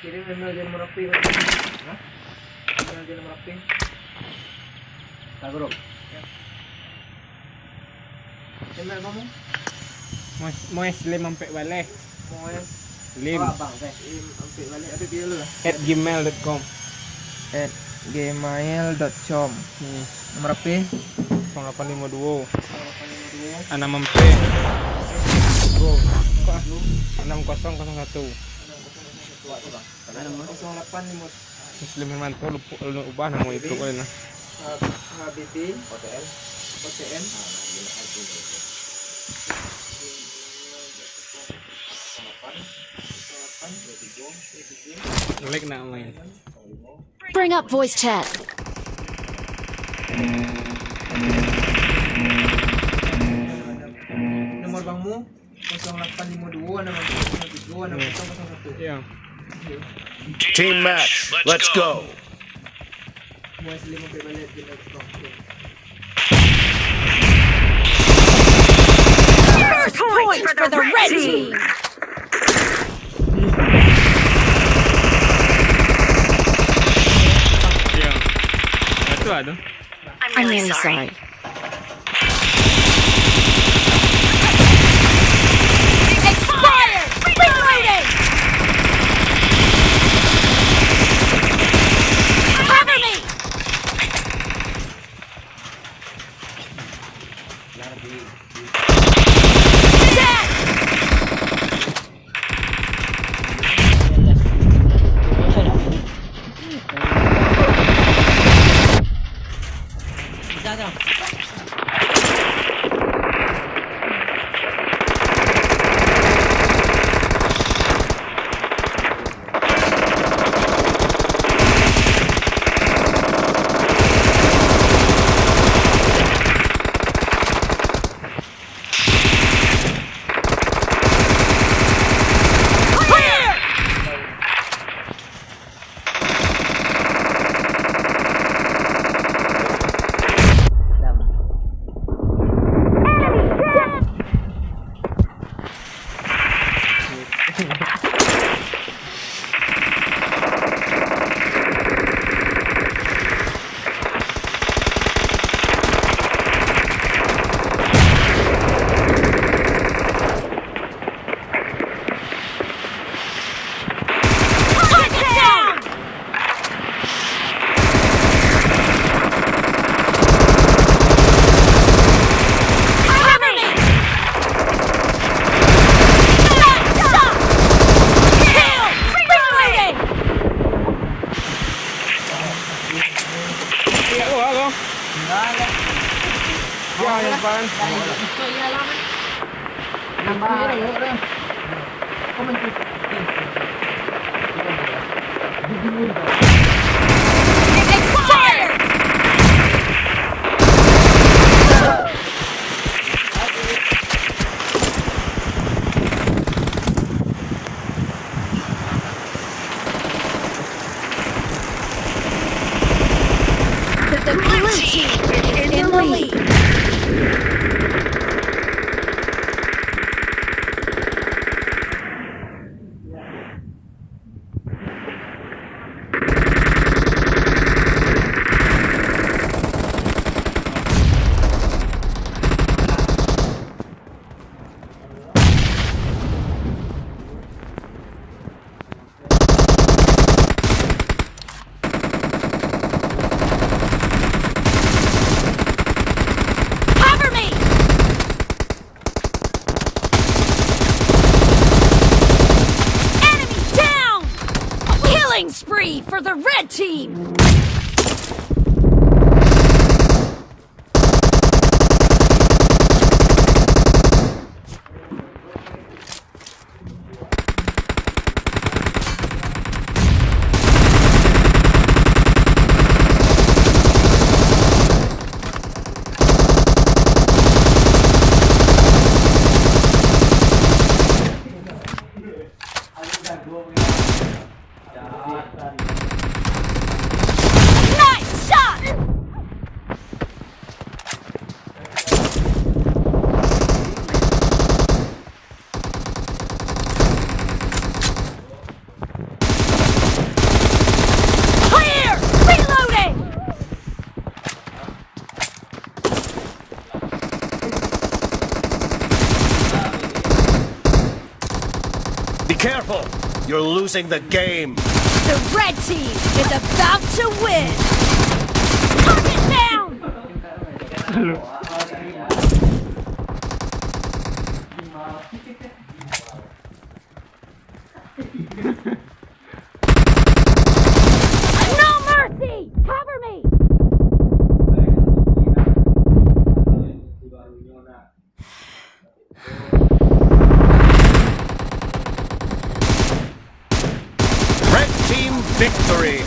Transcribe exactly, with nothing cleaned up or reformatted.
Kirim email Jan Merapi, Bang. Hah? Email Jan Merapi. Tagurung. Ya. Email kamu? Moes, Moes Lim ampek baleh. Moes. Lim. Oh, abang, teh. Lim ampek baleh. Ada dia lu lah. At gmail dot com. At gmail dot com. Hmm. Nomor H P? Kosong lapan limo duo. Kosong lapan limo duo. Anam ampek. Duo. Kok, ah? Anam kosong kosong satu. Anam kosong kosong satu. Kosong lapan limo. Muslim Hermanto, lupa, lu ubah nama itu kali nah. H B B, O T M, O T M. Like nak main. Bring up voice chat. Nomor bangmu? Kosong lapan limo duo, anam kosong tigo, anam kosong kosong satu. Iya. Team match, let's go. Semua asli mampir balik, kita tukar. First point for the red team. Iya. Satu lah tu. I'm really sorry. Expired! Reloading! Cover me! Dead! The blue team is in the lead. Cover me! Enemy down! Killing spree for the red team! Careful! You're losing the game! The red team is about to win! Target down! No mercy! Cover me! Red team victory!